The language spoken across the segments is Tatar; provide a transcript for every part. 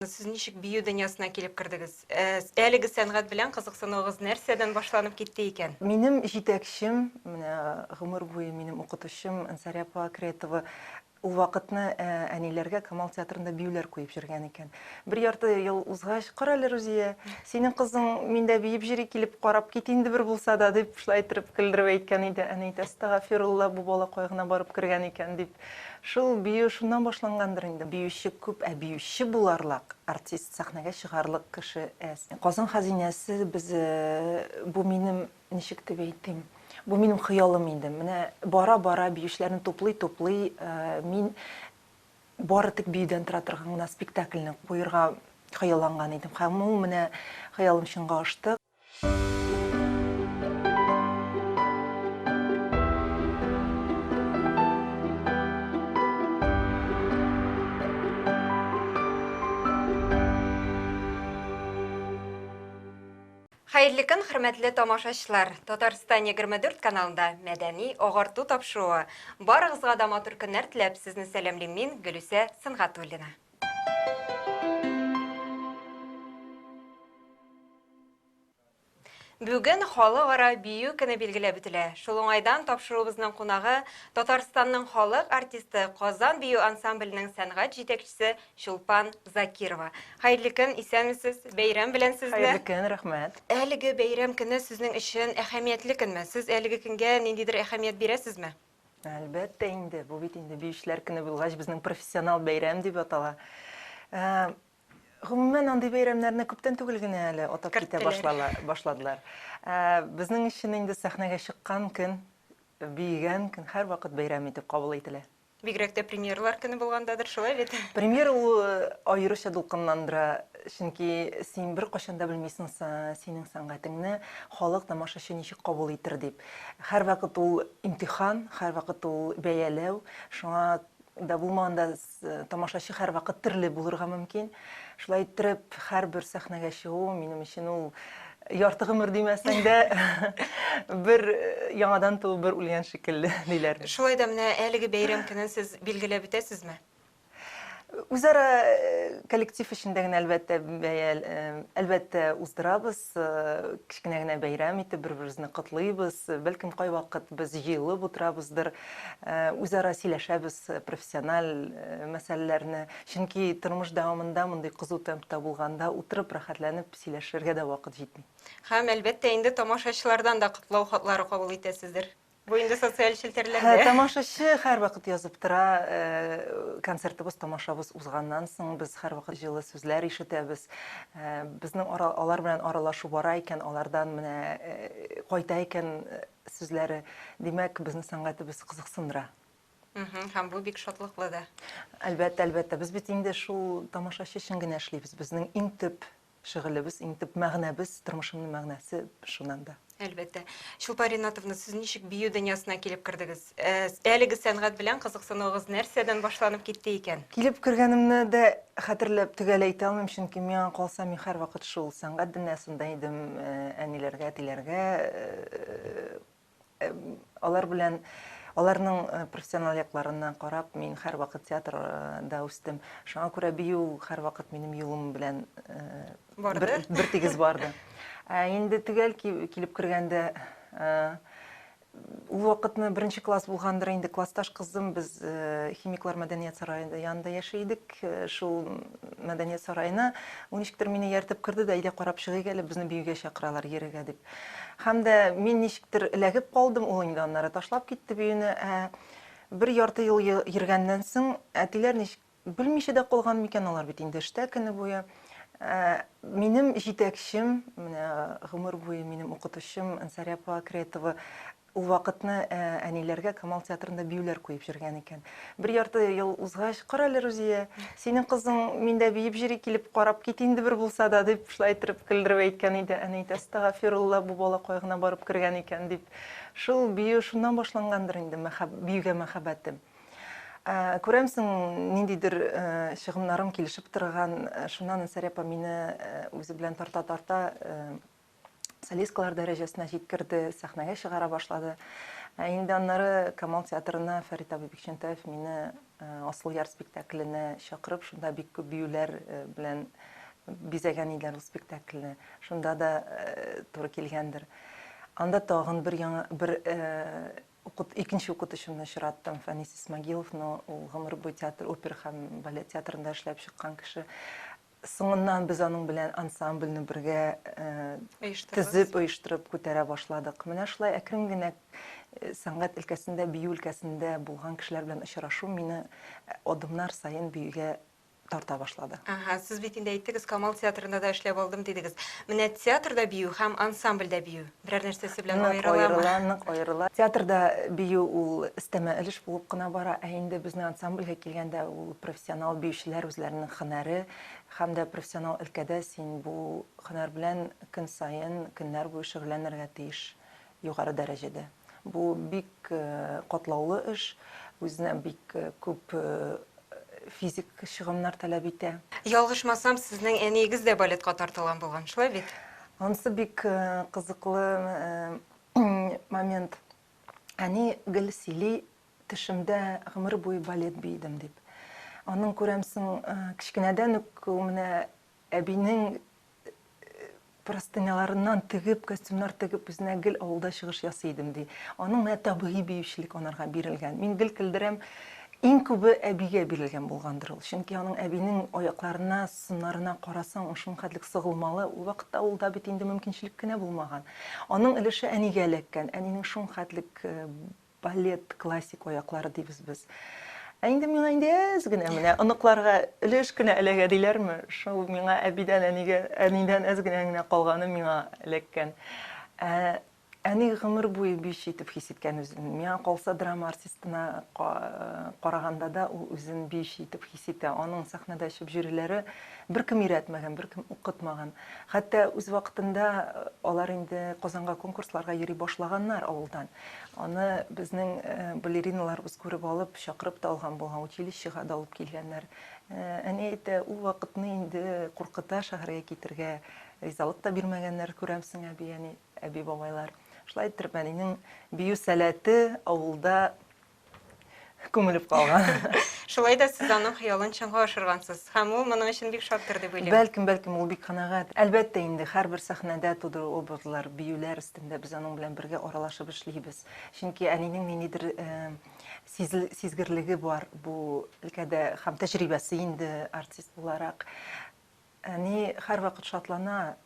Сез ничек бию дөньясына килеп кердегез? Әлеге сәнгать белән кызыксынуыгыз нәрсәдән башланып китте икән? Минем җитәкчем, менә гомер буе минем укытучым Ансария апа Кретова ул вакытны әниләргә Камал театрында биюләр куеп йөргән икән. Бер ярты ел узгач, Кара әле, Рузия, синең кызың миндә биеп йөри, килеп карап кит инде бер булса да, дип шулай иттереп көлдереп әйткән иде. Әни әйтә, Әстәгафирулла, бу бала кая гына барып кергән икән, дип. Шул бию шуннан башлангандыр инде. Биюче күп, ә биюче буларлык, артист, сәхнәгә чыгарлык кеше әз. Казан хәзинәсе без, бу минем, ничек дип әйтим, бу минем хыялым инде. Менә бара-бара биючеләрне туплый-туплый, мин бары тик биюдән тора торган гына спектакльне куерга хыялланган идем. Һәм ул менә хыялым чынга ашты. Хәерле көн, хөрмәтле тамашачылар! Татарстан 24 каналында мәдәни агарту тапшыруы. Барыгызга да матур көннәр теләп, сезне сәламлим мин, Гөлүсә Сөнгатуллина. Бүген Халыкара бию көне билгеләп үтелә. Шул уңайдан тапшыруыбызның кунагы, Татарстанның халык артисты, Казан бию ансамбленең сәнгать җитәкчесе Чулпан Закирова. Хәерле көн, исәнмесез, бәйрәм белән сезне! Хәерле көн, рәхмәт! Әлеге бәйрәм көне сезнең өчен әһәмиятле көнме? Сез әлеге көнгә ниндидер әһәмият бирәсезме? Әлбәттә инде, бу бит инде биючеләр көне булгач, безнең профессионал бәйрәм дип атала. Гомумән, андый бәйрәмнәрне күптән түгел генә әле атап китә башладылар. Ә, безнең өчен инде сәхнәгә чыккан көн, биегән көн һәрвакыт бәйрәм итеп кабул ителә. Бигрәк тә премьералар көне булгандадыр, шулай бит? Премьера ул аеруча дулкынландыра, чөнки син беркайчан да белмисең синең сәнгатеңне халык, тамашачы ничек кабул итер дип. Һәрвакыт ул имтихан, һәрвакыт ул бәяләү. Шуңа да булмаганда Тамашачы һәрвакыт төрле булырга мөмкин. Шулай иттереп, һәрбер сәхнәгә чыгу минем өчен ул ярты гомер димәсәң дә, бер яңадан туып, бер үлгән шикелле, диләр. Шулай да менә әлеге бәйрәм көнен сез билгеләп үтәсезме? Үзара коллектив эчендә генә, әлбәттә, әлбәттә, уздырабыз. Кечкенә генә бәйрәм итеп, бер-беребезне котлыйбыз. Бәлкем, кайвакыт без җыелып утырабыздыр, үзара сөйләшәбез профессиональ мәсьәләләрне. Чөнки тормыш дәвамында мондый кызу темпта булганда, утырып рәхәтләнеп сөйләшергә дә вакыт җитми. Һәм, әлбәттә инде, тамашачылардан да котлау хатлары кабул итәсездер. Бу инде социаль челтәрләрдә. Тамашачы һәрвакыт язып тора. Концертыбыз, тамашабыз узганнан соң без һәрвакыт җылы сүзләр ишетәбез. Безнең алар белән аралашу бара икән, алардан менә кайта икән сүзләре. Димәк, безнең сәнгатебез кызыксындыра. Һәм бу бик шатлыклы да. Әлбәттә, әлбәттә. Без бит инде шул тамашачы өчен генә эшлибез. Безнең иң төп Шөгылебез, иң төп мәгънәбез, тормышымның мәгънәсе шуннан да. Әлбәттә. Чулпан Ринатовна, сез ничек бию дөньясына килеп кердегез? Әлеге сәнгать белән кызыксынуыгыз нәрсәдән башланып китте икән? Килеп кергәнемне дә хәтерләп төгәл әйтә алмыйм, чөнки миңа калса, мин һәрвакыт шул сәнгать дөньясында идем, әниләргә, әтиләргә Алар белән, аларның профессиональ якларыннан карап, мин һәрвакыт театрда үстем. Шуңа күрә бию һәрвакыт минем юлым белән барды. Бер тигез барды. Ә инде төгәл килеп кергәндә, ул вакытны беренче класс булгандыр инде, классташ кызым, без Химиклар мәдәният сарае янында яши идек. Шул мәдәният сараена ул ничектер мине ияртеп керде дә, әйдә карап чыгыйк әле, безне биюгә чакыралар йөрергә дип. Һәм дә мин ничектер эләгеп калдым, ул инде аннары ташлап китте биюне. Ә бер ярты ел йөргәннән соң, әтиләр ничек белмичә дә калган микән, алар бит инде эштә көне буе. Ә, минем җитәкчем, менә гомер буе минем укытучым Ансария апа Кретова Ул вакытны әниләргә Камал театрында биюләр куеп йөргән икән. Бер ярты ел узгач, Кара әле, Рузия, синең кызың миндә биеп йөри, килеп карап кит инде бер булса да, дип, шулай иттереп көлдереп әйткән иде. Әни әйтә, Әстәгафирулла, бу бала кая гына барып кергән икән, дип. Шул бию шуннан башлангандыр инде, биюгә мәхәббәтем. Күрәмсең, ниндидер чыгымнарым килешеп торган. Шуннан Ансария апа мине үзе белән тарта-тарта солисткалар дәрәҗәсенә җиткерде, сәхнәгә чыгара башлады. Ә инде аннары Камал театрына Фәрит абый Бикчәнтәев мине Асылъяр спектакленә чакырып, шунда бик күп биюләр белән бизәгән иделәр ул спектакльне. Шунда да туры килгәндер. Анда тагын бер яңа бер укыт, икенче укытучымны очраттым, Фәнис Исмагиловны. Ул гомер буе театр, опера һәм балет театрында эшләп чыккан кеше. Соңыннан без аның белән ансамбльне бергә төзеп, оештырып күтәрә башладык. Менә шулай әкрен генә сәнгать өлкәсендә, бию өлкәсендә булган кешеләр белән очрашу мине адымнар саен биюгә тарта башлады. Ага, сез бит инде әйттегез, Камал театрында да эшләп алдым дидегез. Менә театрда бию һәм ансамбльдә бию берәр нәрсәсе белән аерыламы? Нык аерыла, нык аерыла. Театрда бию ул өстәмә өлеш булып кына бара, ә инде безнең ансамбльгә килгәндә, ул профессионал биючеләр үзләренең һөнәре һәм дә профессионал өлкәдә син бу һөнәр белән көн саен, көннәр буе шөгыльләнергә тиеш югары дәрәҗәдә. Бу бик катлаулы эш, үзенә бик күп физик чыгымнар таләп итә. Ялгышмасам, сезнең әниегез дә балетка тартылган булган, шулай бит? Анысы бик кызыклы момент. Әни гел сөйли, төшемдә гомер буе балет биедем дип. Аның, күрәмсең, кечкенәдән үк ул менә әбинең простыняларыннан тегеп, костюмнар тегеп, үзенә гел авылда чыгыш ясый идем, ди. Аның менә табигый биючелек анарга бирелгән. Мин гел көлдерәм, иң күбе әбигә бирелгән булгандыр ул. Чөнки аның әбинең аякларына, сыннарына карасаң, ул шулхәтлек сыгылмалы. Ул вакытта авылда бит инде мөмкинчелек кенә булмаган. Аның өлеше әнигә эләккән. Әнинең шулхәтлек Балет, классик аяклары дибез без. Ә инде миңа инде әз генә менә оныкларга өлеш кенә эләгә диләрме? Шул миңа әбидән, әнигә, әнидән әз генә генә калганы миңа эләккән. Ә әни гомер буе биюче итеп хис иткән үзен. Миңа калса драма артистына караганда да ул үзен биюче итеп хис итә. Аның сәхнәдә очып йөрүләре беркем өйрәтмәгән, беркем укытмаган. Хәтта үз вакытында алар инде Казанга конкурсларга йөри башлаганнар авылдан. Аны безнең балериналарыбыз күреп алып, чакырып та алган булган, училищега да алып килгәннәр. Әни әйтә, ул вакытны инде куркыта шәһәргә китергә, ризалык та бирмәгәннәр, күрәмсең, әби, әни, әби-бабайлар. Шулай иттереп, әнинең бию сәләте авылда күмелеп калган. Шулай да сез аның хыялын чынга ашыргансыз. Һәм ул моның өчен бик шаттыр дип уйлыйм. Бәлкем, бәлкем, ул бик канәгать. Әлбәттә инде, һәрбер сәхнәдә тудыру образлар, биюләр өстендә без аның белән бергә аралашып эшлибез. Чөнки әнинең ниндидер сизгерлеге бар бу өлкәдә һәм тәҗрибәсе инде артист буларак. Әни һәрвакыт шатлана,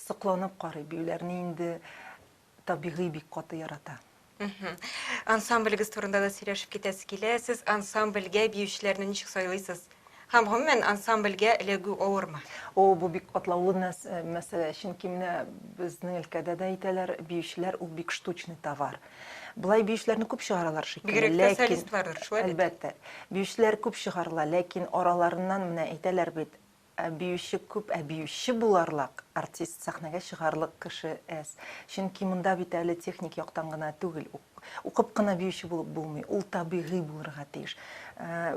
сокланып карый биюләрне инде табигый бик каты ярата. Ансамблегез турында да сөйләшеп китәсе килә. Сез ансамбльгә биючеләрне ничек сайлыйсыз? Һәм гомумән ансамбльгә эләгү авырмы? О, бу бик катлаулы мәсьәлә, чөнки менә безнең өлкәдә дә әйтәләр, биючеләр ул бик штучный товар. Болай биючеләрне күп чыгаралар шикелле, Бигрәк тә ләкин солистлардыр, шулай бит? Әлбәттә. Биючеләр күп чыгарыла, ләкин араларыннан менә әйтәләр бит, Ә биюче күп, ә биюче буларлык, артист, сәхнәгә чыгарлык кеше әз. Чөнки монда бит әле техник яктан гына түгел, укып кына биюче булып булмый, ул табигый булырга тиеш.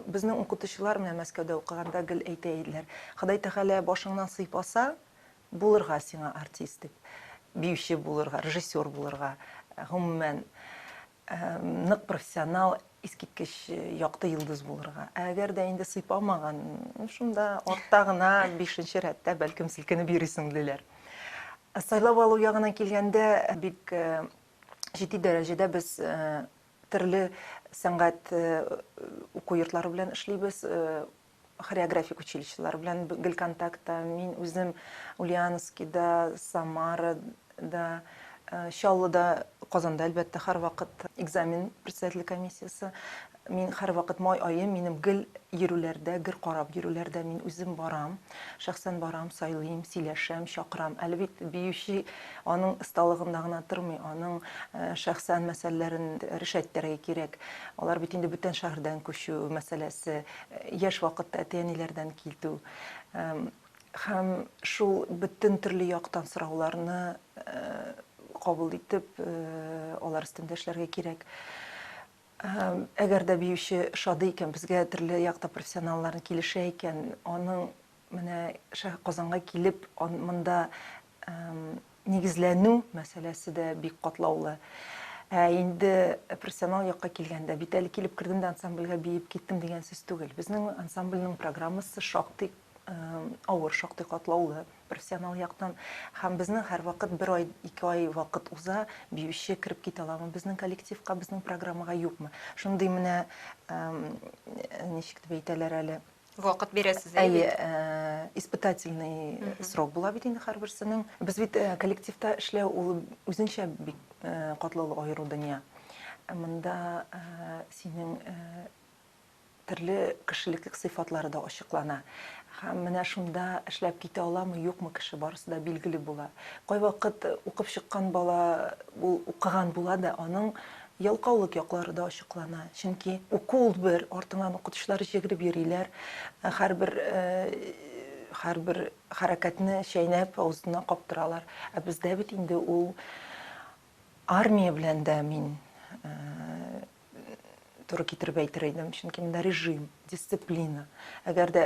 Безнең укытучылар менә Мәскәүдә укыганда гел әйтә иделәр, Ходай Тәгалә башыңнан сыйпаса, булырга сиңа артист дип, биюче булырга, режиссер булырга, гомумән, нык профессионал, искиткеч якты йолдыз булырга. Ә әгәр дә инде сыйпамаган, шунда артта гына бишенче рәттә бәлкем селкенеп йөрисең, диләр. Сайлап алу ягына килгәндә, бик җитди дәрәҗәдә без төрле сәнгать уку йортлары белән эшлибез, хореографик училищелар белән гел контактта. Мин үзем Ульяновскида, Самарада, Чаллыда, Казанда, әлбәттә, һәрвакыт экзамен председателе комиссиясе. Мин һәрвакыт май ае минем гел йөрүләрдә, гел карап йөрүләрдә мин үзем барам, шәхсән барам, сайлыйм, сөйләшәм, чакырам. Әле бит биюче аның осталыгында гына тормый, аның шәхсән мәсьәләләрен решать итәргә кирәк. Алар бит инде бүтән шәһәрдән күчү мәсьәләсе, яшь вакытта әти-әниләрдән килтү. Һәм шул бөтен төрле яктан сорауларны кабул итеп, алар өстендә эшләргә кирәк. Әгәр дә биюче ошады икән, безгә төрле якта профессионаллар килешә икән, аның менә Казанга килеп, монда нигезләнү мәсьәләсе дә бик катлаулы. Ә инде профессионал якка килгәндә, бит әле килеп кердем дә ансамбльгә биеп киттем дигән сүз түгел. Безнең ансамбльнең программасы шактый авыр, шактый катлаулы профессионал яктан. Һәм безнең һәрвакыт бер ай, ике ай вакыт уза, биюче кереп китә аламы безнең коллективка, безнең программага, юкмы. Шундый менә, ничек дип әйтәләр әле, Вакыт бирәсез, әйе бит? Әйе, испытательный срок була бит инде һәрберсенең. Без бит коллективта эшләү ул үзенчә бик катлаулы аеру дөнья. Монда синең төрле кешелеклек сыйфатлары да ачыклана. Һәм менә шунда эшләп китә аламы, юкмы кеше, барысы да билгеле була. Кайвакыт укып чыккан бала, ул укыган була да, аның Ялкаулык яклары да ачыклана. Чөнки уку ул бер, артыңнан укытучылар җегереп йөриләр, һәрбер һәрбер хәрәкәтне чәйнәп авызына каптыралар. Ә бездә бит инде ул армия белән дә мин туры китереп әйтер идем, чөнки монда режим, дисциплина. Әгәр дә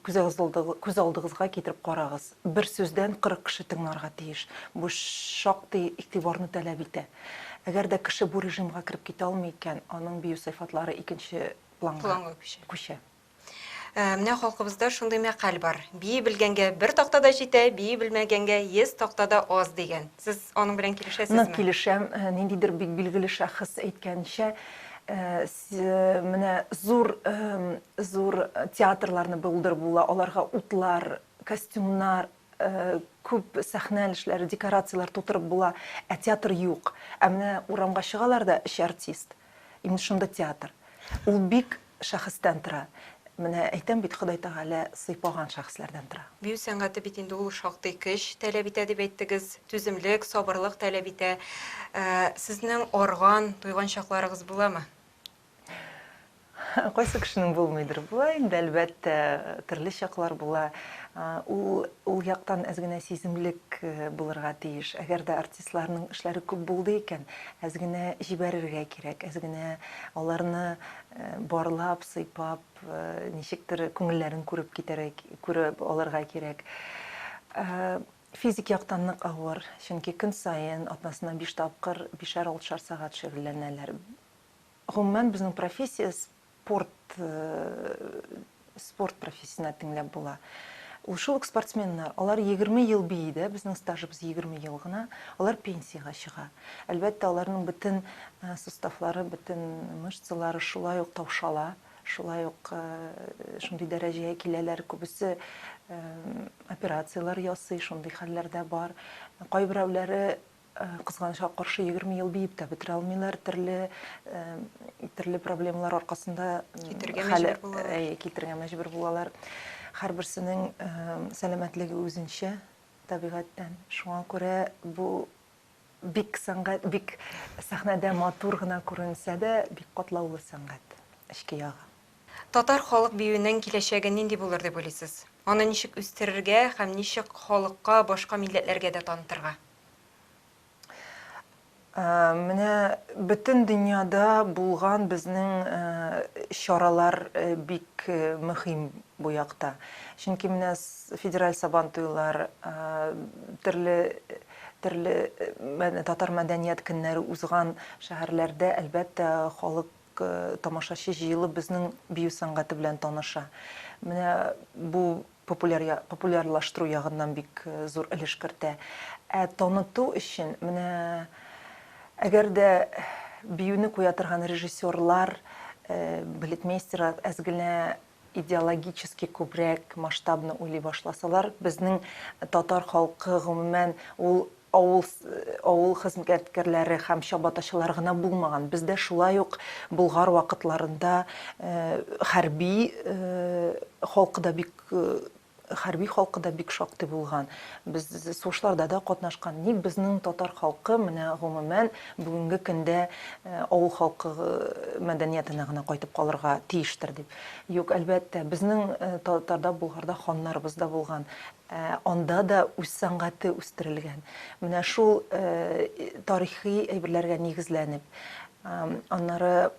күз күз алдыгызга китереп карагыз, бер сүздән 40 кеше тыңларга тиеш. Бу шактый игътибарны таләп итә. Әгәр дә кеше бу режимга кереп китә алмый икән, аның бию сыйфатлары икенче планга күчә. Менә халкыбызда шундый мәкаль бар. Бии белгәнгә бер такта да җитә, бии белмәгәнгә 100 такта да аз дигән. Сез аның белән килешәсезме? Нык килешәм. Ниндидер бик билгеле шәхес әйткәнчә, менә зур зур театрларны булдырып була, аларга утлар, костюмнар, күп сәхнә өлешләре, декорацияләр тутырып була, ә театр юк. Ә менә урамга чыгалар да, өч артист. Именно шунда театр. Ул бик шәхестән тора. Менә әйтәм бит, Ходай Тәгалә сыйпаган шәхесләрдән тора. Бию сәнгате бит инде ул шактый көч таләп итә дип әйттегез, түземлек, сабырлык таләп итә. Сезнең арган, туйган чакларыгыз буламы? Кайсы кешенең булмыйдыр? Була инде, әлбәттә, төрле чаклар була. Ул ул яктан әз генә сиземлек булырга тиеш. Әгәр дә артистларның эшләре күп булды икән, әз генә җибәрергә кирәк, әз генә аларны барлап, сыйпап, ничектер күңелләрен күреп китәргә, күреп алырга кирәк. Физик яктан нык авыр, чөнки көн саен, атнасына биш тапкыр, бишәр-алтышар сәгать шөгыльләнәләр. Гомумән, безнең профессия спорт, спорт профессиясенә тиңләп була. Ул шул ук спортсменнар, алар 20 ел бии дә, безнең стажыбыз 20 ел гына, алар пенсиягә чыга. Әлбәттә, аларның бөтен суставлары, бөтен мышцалары шулай ук таушала, шулай ук шундый дәрәҗәгә киләләр, күбесе операцияләр ясый, шундый хәлләр дә бар. Кайберәүләре Кызганычка каршы, 20 ел биеп тә бетерә алмыйлар, төрле төрле проблемалар аркасында китергә мәҗбүр булалар. Әйе, китергә мәҗбүр булалар. Һәрберсенең сәламәтлеге үзенчә табигатьтән. Шуңа күрә бу бик сәнгать, бик сәхнәдә матур гына күренсә дә, бик катлаулы сәнгать, эчке ягы. Татар халык биюенең киләчәге нинди булыр дип уйлыйсыз? Аны ничек үстерергә һәм ничек халыкка, башка милләтләргә дә танытырга? Менә бөтен дөньяда булган безнең чаралар бик мөһим бу якта. Чөнки менә федераль сабантуйлар, төрле төрле татар мәдәният көннәре узган шәһәрләрдә, әлбәттә, халык тамашачы җыелып безнең бию сәнгате белән таныша. Менә бу популяр, популярлаштыру ягыннан бик зур өлеш кертә. Ә таныту өчен менә әгәр дә биюне куя торган режиссерлар, балетмейстерлар әз генә идеологически күбрәк масштабны уйлый башласалар, безнең татар халкы гомумән ул авыл авыл хезмәткәрләре һәм чабатачылар гына булмаган. Бездә шулай ук Болгар вакытларында хәрби халкы да бик хәрби халкы да бик шактый булган. Без сугышларда да катнашкан. Ник безнең татар халкы менә гомумән бүгенге көндә авыл халкы мәдәниятенә генә кайтып калырга тиештер дип. Юк, әлбәттә, безнең татарда, Болгарда ханнарыбыз да булган. Ә анда да үз сәнгате үстерелгән. Менә шул тарихи әйберләргә нигезләнеп, аннары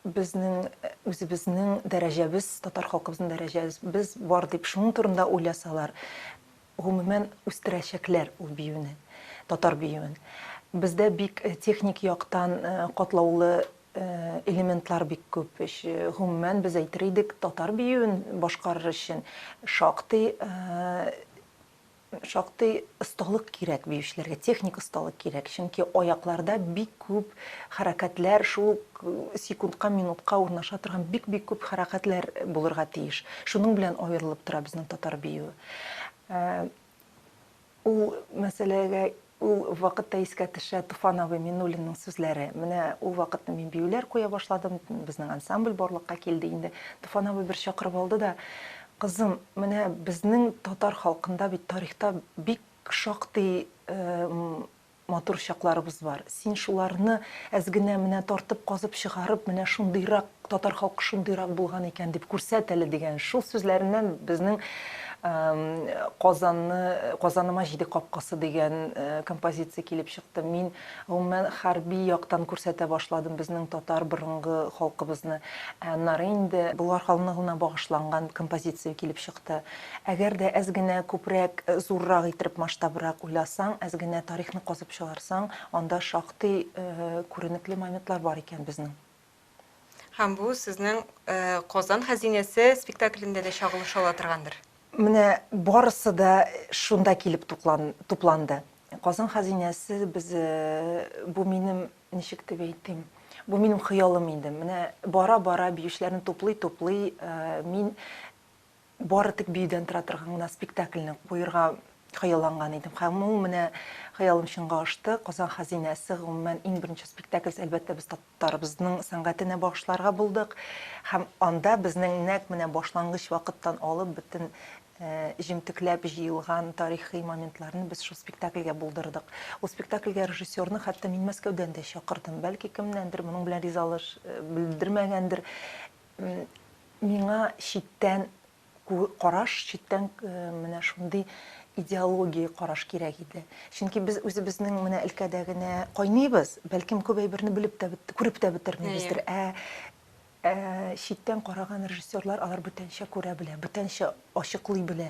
безнең үзебезнең дәрәҗәбез, татар халкыбызның дәрәҗәбез бар дип шуның турында уйласалар, гомумән үстерәчәкләр ул биюне, татар биюен. Бездә бик техник яктан катлаулы элементлар бик күп. Гомумән, без әйтер идек, татар биюен башкарыр өчен шактый шактый осталык кирәк биючеләргә, техник осталык кирәк. Чөнки аякларда бик күп хәрәкәтләр, шул ук секундка, минутка урнаша торган бик-бик күп хәрәкәтләр булырга тиеш. Шуның белән аерылып тора безнең татар биюе. Ул мәсьәләгә ул вакытта искә төшә Туфан абый Миннуллинның сүзләре. Менә ул вакытны мин биюләр куя башладым, безнең ансамбль барлыкка килде инде. Туфан абый бер чакырып алды да, Кызым, менә безнең татар халкында бит тарихта бик шактый матур чакларыбыз бар. Син шуларны әз генә менә тартып казып чыгарып, менә шундыйрак татар халкы шундыйрак булган икән дип күрсәт әле дигән шул сүзләреннән безнең Казанны, Казаныма җиде капкасы дигән композиция килеп чыкты. Мин, гомумән, хәрби яктан күрсәтә башладым безнең татар борынгы халкыбызны. Ә аннары инде Болгар ханлыгына багышланган композиция килеп чыкты. Әгәр дә әз генә күбрәк, зуррак иттереп, масштабрак уйласаң, әз генә тарихны казып чыгарсаң, анда шактый күренекле моментлар бар икән безнең. Һәм бу сезнең Казан хәзинәсе спектаклендә дә чагылыш ала торгандыр. Менә барысы да шунда килеп тупланды. Казан хәзинәсе без бу минем, ничек дип әйтим, бу минем хыялым инде. Менә бара-бара биючеләрне туплый-туплый мин бары тик биюдән тора торган гына спектакльне куерга хыялланган идем. Һәм ул менә хыялым чынга ашты. Казан хәзинәсе, гомумән, иң беренче спектакль, әлбәттә, без татарыбызның сәнгатенә багышларга булдык. Һәм анда безнең нәкъ менә башлангыч вакыттан алып бөтен җемтекләп җыелган тарихи моментларны без шул спектакльгә булдырдык. Ул спектакльгә режиссерны хәтта мин Мәскәүдән дә чакырдым. Бәлки кемнәндер моның белән ризалыш белдермәгәндер. Миңа читтән караш, читтән менә шундый идеология караш кирәк иде. Чөнки без үзебезнең менә өлкәдә генә кайныйбыз, бәлкем күп әйберне белеп тә, күреп тә бетермибездер. Ә читтән караган режиссерлар алар бүтәнчә күрә белә, бүтәнчә ачыклый белә.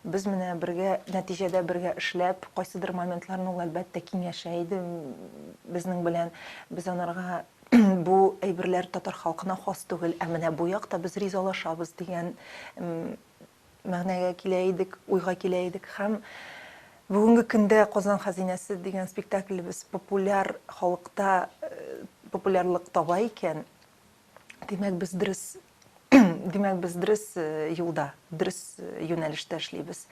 Без менә бергә, нәтиҗәдә бергә эшләп, кайсыдыр моментларны ул әлбәттә киңәшә иде безнең белән. Без анарга бу әйберләр татар халкына хас түгел, ә менә бу якта без ризалашабыз дигән мәгънәгә килә идек, уйга килә идек. Һәм бүгенге көндә Казан хәзинәсе дигән спектаклебез популяр халыкта популярлык таба икән, димәк, без дөрес, димәк, без дөрес юлда, дөрес юнәлештә эшлибез.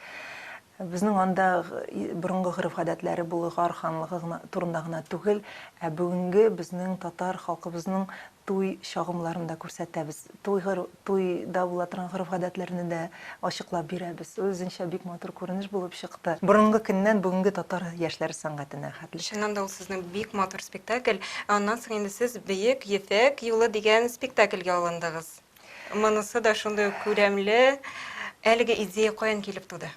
Безнең анда борынгы гореф-гадәтләре Болгар ханлыгы гына турында гына түгел, ә бүгенге безнең татар халкыбызның туй чагымларын да күрсәтәбез. Туй туйда була торган гореф-гадәтләрне дә ачыклап бирәбез. Ул үзенчә бик матур күренеш булып чыкты. Борынгы көннән бүгенге татар яшьләре сәнгатенә хәтле. Чыннан да ул сезнең бик матур спектакль. Ә аннан соң инде сез Бөек Ефәк юлы дигән спектакльгә алындыгыз. Монысы да шундый ук күләмле. Әлеге идея каян килеп туды?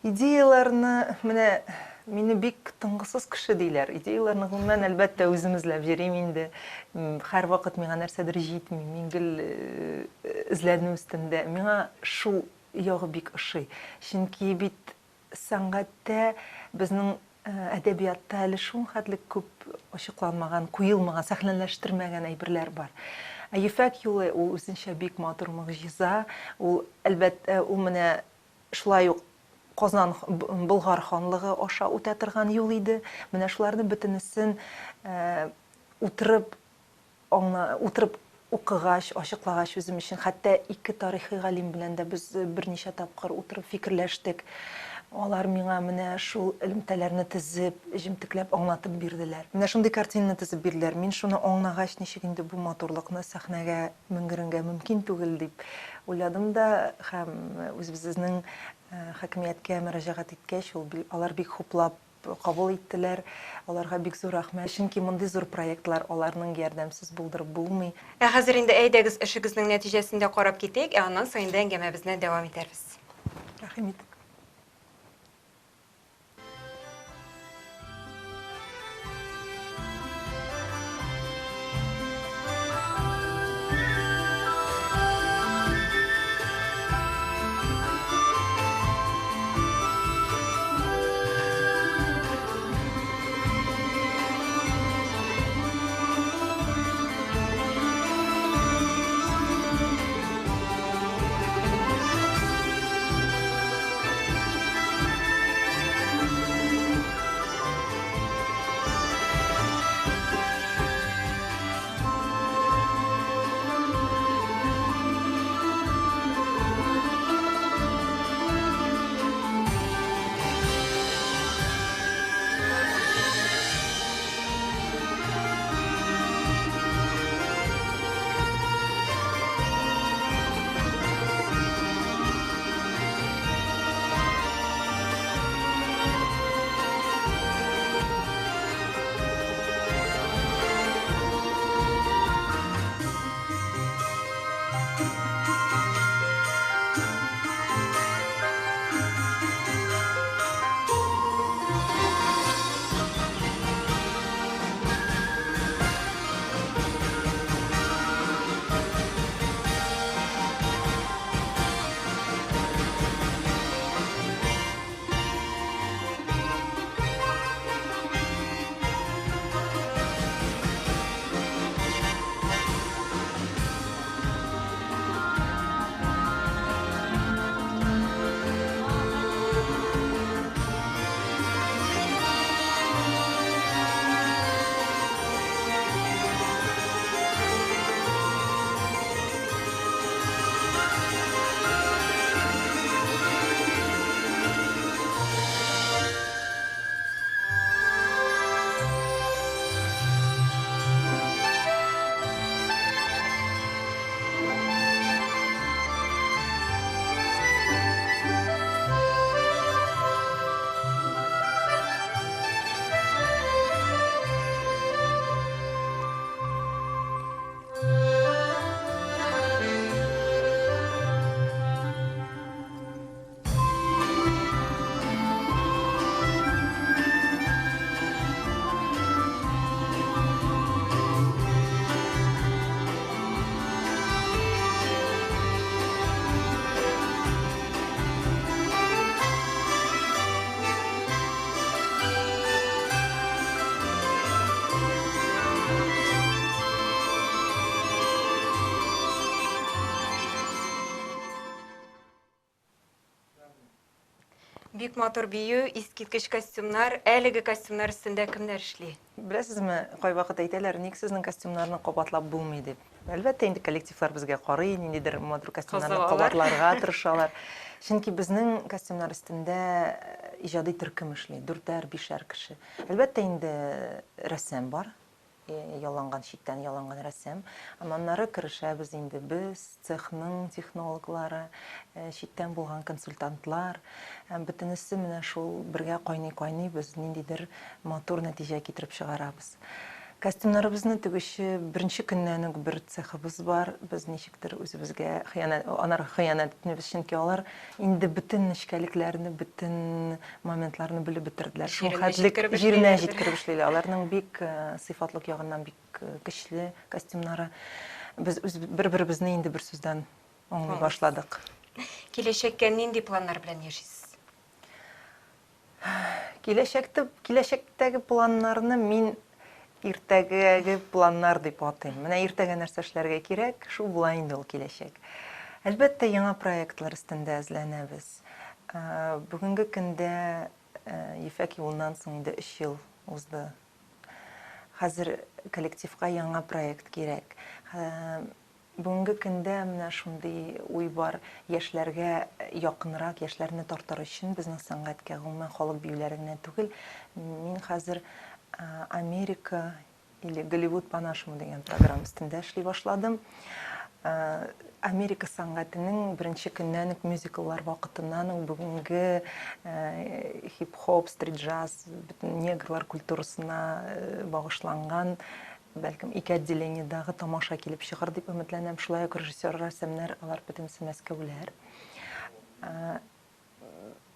Идеяләрне, менә мине бик тынгысыз кеше диләр. Идеяләрне гомумән, әлбәттә, үзем эзләп йөрим инде. Һәрвакыт миңа нәрсәдер җитми, мин гел эзләнү өстендә. Миңа шул ягы бик ошый. Чөнки бит Сәнгатьтә, безнең әдәбиятта әле шулхәтле күп ачыкланмаган, куелмаган, сәхнәләштермәгән әйберләр бар. Ә Ефәк юлы ул үзенчә бик матур могҗиза. Ул, әлбәттә, ул менә шулай ук Казан, Болгар ханлыгы аша үтә торган юл иде. Менә шуларны бөтенесен утырып Аңа утырып укыгач, ачыклагач үзем өчен, хәтта ике тарихи галим белән дә без берничә тапкыр утырып фикерләштек. Алар миңа менә шул элемтәләрне тезеп, җемтекләп аңлатып бирделәр. Менә шундый картинаны төзеп бирделәр. Мин шуны аңлагач, ничек инде бу матурлыкны сәхнәгә менгерергә мөмкин түгел дип уйладым да һәм үзебезнең хакимияткә мөрәҗәгать иткәч, ул алар бик хуплап Кабул иттеләр. Аларга бик зур рәхмәт. Чөнки мондый зур проектлар аларның ярдәмсез булдырып булмый. Ә хәзер инде әйдәгез эшегезнең нәтиҗәсен дә карап китик, ә аннан соң инде әңгәмәбезне дәвам итәрбез. Рәхим итик. Бик матур бию, искиткеч костюмнар. Әлеге костюмнар өстендә кемнәр эшли? Беләсезме, кайвакыт әйтәләр, ник сезнең костюмнарны кабатлап булмый дип. Әлбәттә инде коллективлар безгә карый, ниндидер матур костюмнарны кабатларга тырышалар. Чөнки безнең костюмнар өстендә иҗади төркем эшли, дүртәр, бишәр кеше. Әлбәттә инде рәссам бар, ялланган, читтән ялланган рәссам. Һәм аннары керешәбез инде без, цехның технологлары, читтән булган консультантлар. Һәм бөтенесе менә шул бергә кайный-кайный без ниндидер матур нәтиҗә китереп чыгарабыз. Костюмнарыбызны тегүче беренче көннән үк бер цехыбыз бар. Без ничектер үзебезгә хыянәт, анарга хыянәт итмибез, чөнки алар инде бөтен нечкәлекләрне, бөтен моментларны белеп бетерделәр. Шул хәтлек җиренә җиткереп эшлиләр. Аларның бик сыйфатлык ягыннан бик көчле костюмнары. Без үз бер-беребезне инде бер сүздән аңлый башладык. Киләчәккә нинди планнар белән яшисез? Киләчәктә, киләчәктәге планнарны мин иртәгәге планнар дип атыйм. Менә иртәгә нәрсә эшләргә кирәк, шул була инде ул киләчәк. Әлбәттә, яңа проектлар өстендә эзләнәбез. Бүгенге көндә Ефәк юлыннан соң инде өч ел узды. Хәзер коллективка яңа проект кирәк. Бүгенге көндә менә шундый уй бар, яшьләргә якынрак, яшьләрне тартыр өчен безнең сәнгатькә, гомумән, халык биюләре генә түгел, мин хәзер Америка или Голливуд по-нашему дигән программа өстендә эшли башладым. Америка сәнгатенең беренче көннән үк мюзикллар вакытыннан үк бүгенге хип-хоп, стрит-джаз, бөтен негрлар культурасына багышланган, бәлкем, ике отделениедагы тамаша килеп чыгар дип өметләнәм. Шулай ук режиссер, рәссамнар, алар бөтенесе мәскәүләр.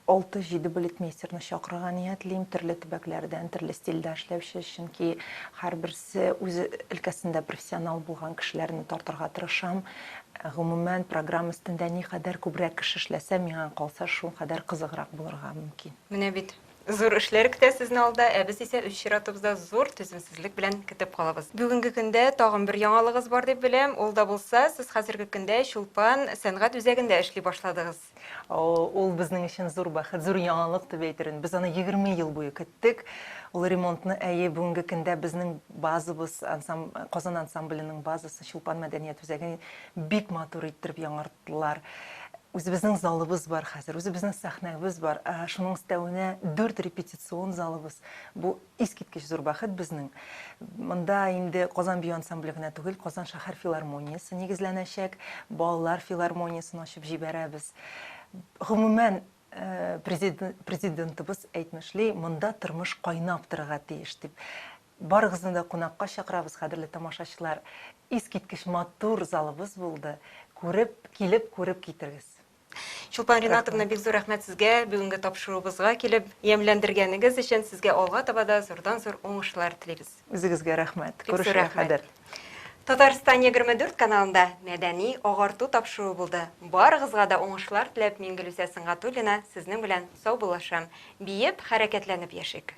Алты-җиде балетмейстерны чакырырга ниятлим, төрле төбәкләрдән, төрле стильдә эшләүче, чөнки һәрберсе үз өлкәсендә профессионал булган кешеләрне тартырга тырышам. Гомумән, программа өстендә никадәр күбрәк кеше эшләсә, миңа калса, шулкадәр кызыграк булырга мөмкин. Менә бит, зур эшләр көтә сезне алда, ә без исә үз чиратыбызда зур түземсезлек белән көтеп калабыз. Бүгенге көндә тагын бер яңалыгыз бар дип беләм, ул да булса, сез хәзерге көндә Чулпан сәнгать үзәгендә эшли башладыгыз. Ул безнең өчен зур бәхет, зур яңалык дип әйтер идем. Без аны 20 ел буе көттек. Ул ремонтны, әйе, бүгенге көндә безнең базабыз, ансам, Казан ансамбленең базасы Чулпан мәдәният үзәген бик матур иттереп яңарттылар. Үзебезнең залыбыз бар хәзер, үзебезнең сәхнәбез бар. Шуның өстәвенә дүрт репетицион залыбыз. Бу Искиткеч зур бәхет безнең. Монда инде Казан бию ансамбле генә түгел, Казан шәһәр филармониясе нигезләнәчәк, балалар филармониясен ачып җибәрәбез. Гомумән, президентыбыз әйтмешли, монда тормыш кайнап торырга тиеш дип. Барыгызны да кунакка чакырабыз, кадерле тамашачылар. Искиткеч матур залыбыз булды. Күреп, килеп күреп китегез. Чулпан Ринатовна, бик зур рәхмәт сезгә бүгенге тапшыруыбызга килеп, ямьләндергәнегез өчен. Сезгә алга таба да зурдан-зур уңышлар телибез. Үзегезгә рәхмәт. Күрешүгә кадәр. Татарстан 24 каналында мәдәни агарту тапшыруы булды. Барыгызга да уңышлар теләп, мин Гөлүсә Сөнгатуллина сезнең белән саубуллашам. Биеп, хәрәкәтләнеп яшик.